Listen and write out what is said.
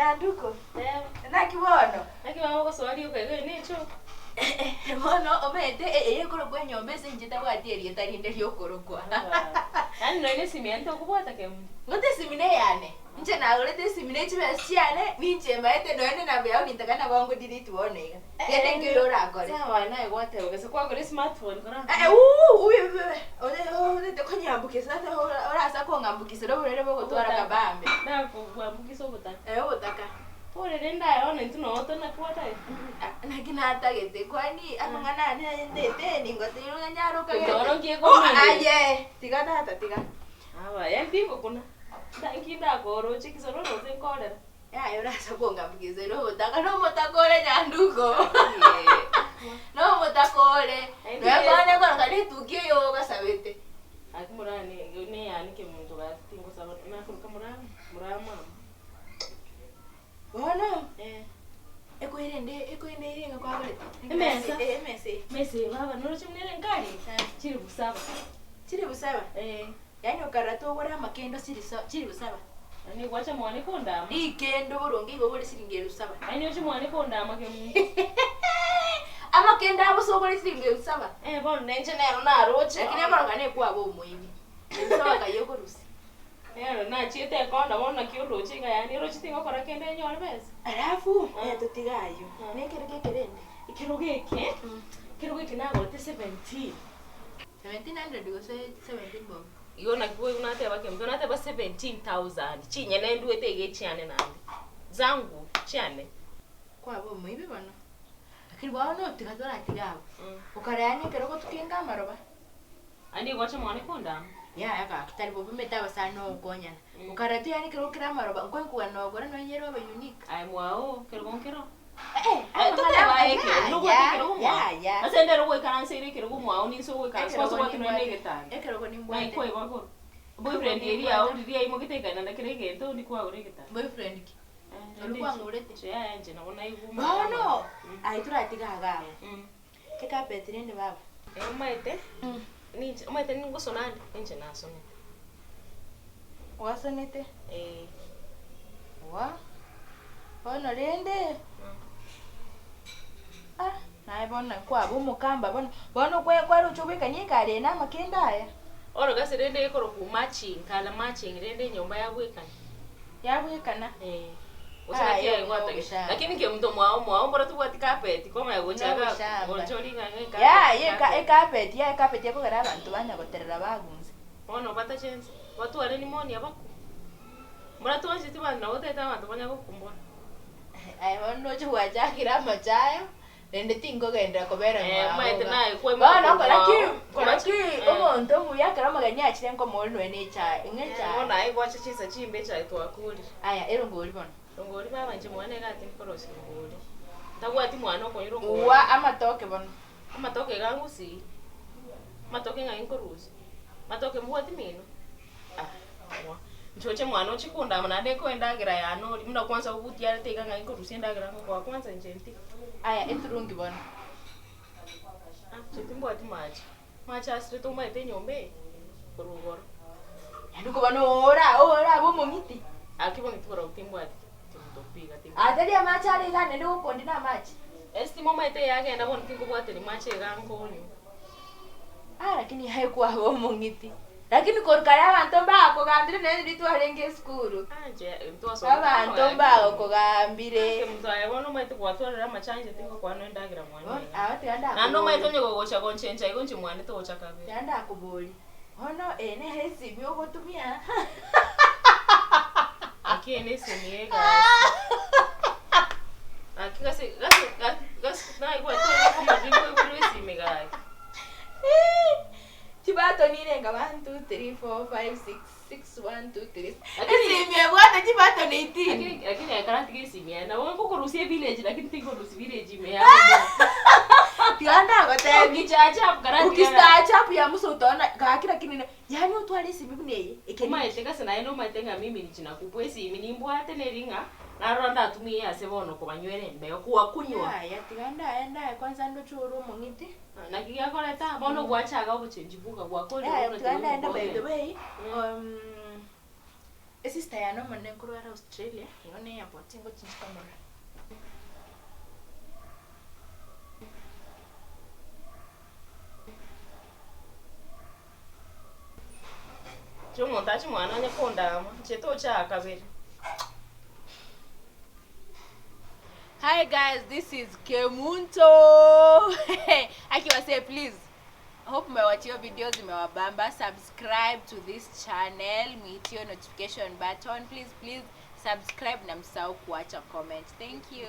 Nyanduko. Teba. Naki bono? Naki baba ogosoa rioka iga oyo necho? Bono omanyete eye ekorokwa enyomba ase inche tabwati erieta rinde riokorokwa. Yaani nonya esimi yaye tokobwata kemunto? Ngote esimi neyane. Inche nagorete esimi ne chibesa chiane, ninche mbaete nonya ne enamba yao nintaka nabo ngo delete bono iga. Kende nki oyo orakore. Sawa naye gwateba gose kwagora esmartphone kora. Eh ooh otete konyambukisa ase orasa kong'ambukisera oborwaire bogotwara kabambe. Nakokwambukisa obotaka. Eh obotaka. Pole rende aye bono intwe noo tonakwataete. Naki natagete kwani amang'ana ane aye ndete ningotebi ng'a nyare okagete. Ekero nki ekomina. Aye tiga tata tiga. Aba yaani tingokuna. Nki ndakoroche kisoro gose nkorera. Yaya orase kong'ambukisa obotaka nomotaka ore nyanduko. Nomotaka ore. Nonya kwane koroka netuki eye ogasabete. Gaki morani neyane kemonto gaki tingosaba nakoroka morani moramama. Bono Eh. ekoerende ekoende ere ng'a kwagorete? Emesa. Eh, emesa eye. Emesa eye baba noroche buna ere nkari? Eh. Chiribu saba. Chiribu saba? Eh. Yaani okarora togora amakendo chiri sa chiribu saba? Yaani gwacha mwane kondama. Rikendo boronge igo ogore siringi elfu saba. Yaani oche mwane kondama kemunto. Amakendo abo ogore siringi elfu saba? Eh bono nenche nero naroche. Lakini ekoroka nekwaba omoibi. Elfu saba nkai okorusia. Nero nachiete ekonda bono naki oroche iga yaani oroche tingokora kende nyore besa. Alafu Eh. totige ayio. Mm. Nekerogo eke rende? Ekerogo eke, ekerogo eke nagorete 17. 1700 gose 17 bob? Igo naki boigo nateba kemto nateba 17000 chinyene nduete iga echiane naende. Zangu chiane. Kwaba omoibi bono. Lakini bono tiga toratiga abwo. Okare yaani ekerogo tokenga amaroba. Aye nigo gwacha mwane kondama. Yaya gaki tari bobe omanyete abasani nogokonyana. Okare tu yaani ekero kere amaroba nkoe kogenda nogora nonye ere obe unique. Aye mwao kerogo nkero. Eh Aye toteba aye ekerogo nobwate ekerogo mwao. Yaya. Ase ndero goikaranseire ekerogo mwao ninse ogoikaransa Ekerogo kwanza obwate nonye na nimbwate. egetanda. Ekerogo Naki nimbwate. kwaiba korwa. Boyfriend eria yao riria yaimogete ekaenda kera egento onde kwagora egetanda. Boyfriend ki? Eh, Oria kwang'urete? Inche yaya inche nabo naigwa Bono aye toratiga iga abwo. Ecarpet rende baba. Eh omanyete, ninche omanyete ningosona ande, ninche nasonete. Gwasonete? Eh. Wa, bono rende, ah naye bono kwaba omokamba bono, bono kwe kwaroche obwekanie ekari eye na amakende aya. Bono gose rende ekorokwa matching, color matching rende enyomba yabwekana. Yabwekana. Eh. Gose naki Aye aye gwatagete. nogoshamba. Lakini inche omonto mwao mwao mboro tobwati carpet komanya gocha iga Nogoshamba. gocha orie ng'a ng'a ecarpet Yaya eka carpet. ecarpet yaya ecarpet ekogera abanto banya goterera bagunse. Bono batache nse, batware pneumonia bakwe. Mbora twancheti abanto nabo otagete abanto banya gokumbora. Aye bono noche gwachakire amachayo. Rende tinkogenderera kobera Eh, mwao omanyete iga. naye kwaimoka Bono korwa kora ki, mwao, kora komache ki eh. omonto omuya ekero omogeni achire nkomoa nonya na echae, ng'a Eh, echae. bono aye gwacha chinsa chimbe echae twakorire. Aya, erongori bono. Rongori baba inche mwane iga tindikorosia rongori. Ntabwati mwana okonywa rongori. Uwa amatoke bono. Amatoke iga ngusii, amatoke ng'ai nkorusia, amatoke mbwati mino? Ah mwa, nchoche mwana ochie kondama naende nkoe endagera yane orie, buna kwanza obutiarete iga ng'ai nkorusia endagera ngokoa kwanza inche ntige. Aya eturungi bono. Ah inche timbwati mache, mache asirete omanyete enyomba eye, korwa igoro. Yaani koba ora orabe omong'iti. Aki bong'iti borobwo timbwati kemunto mpiga timbwati. Atari amache are iga naende gokondi na amache. Estima omanyete yagenda bono tinkobwateri mache iga nkonywa. Ah lakini aye kwaba omong'iti. Lakini korwa kare abanto mbagokogambire nonya riria twarenge esukuru. Ah inche ntwasomete Abanto amo gaki. mbagokogambire. Kemunto aye bono omanyete gwatwarire amachanje tingokwana endagera mwane Bono iga. aba tiga Naende omanyete ndakoborie. onye gogocha gonchencha igo inche mwane togocha kabere. Tiga ndakoborie. Bono eye nere esimi ogotumia? Gaki eye nesimi ye egasi. Gaki gase gase gaki gase naigwete okomanya nkoigure esimi gaki. Chibato nirenga 1 2 3 4 5 6 6 1 2 3 Lakini- esimi ebwate chibato 18 Lakini lakini ekero ntiga esimi yaye nabo nkokorusia evillage lakini tinkorusia village ime ya tiga ndagotebi Ukichaachapu karatiga ukistaajabu ya musa utaona gaki lakini ne- yaani otware esimi buna eye ekeri Omaete gase naende omaete ng'a mimi nichi nakubwa esimi nimbwate neri ng'a narora ndatumie ase bono kobanywera embeo kowakunywa. Yaya tiga ndaye ndaye kwanza ndoche ore omong'iti Naki giakoreta bono gwachaga obochenji bwoka gwakorire Yaya bono tiga tiga ndaenda by the okoboke. way um, Esister yane omonene nkorwa are Australia, igo na airport ngochi nchi komorora. Inche omonto ache mwane onye kondama, inche tocha kabere. Hi guys, this is Kemunto. Akiwa say please. Hope mmewatch hiyo video zimewabamba. Subscribe to this channel, mhit hiyo notification button. Please please subscribe na msahau kuacha comment. Thank you.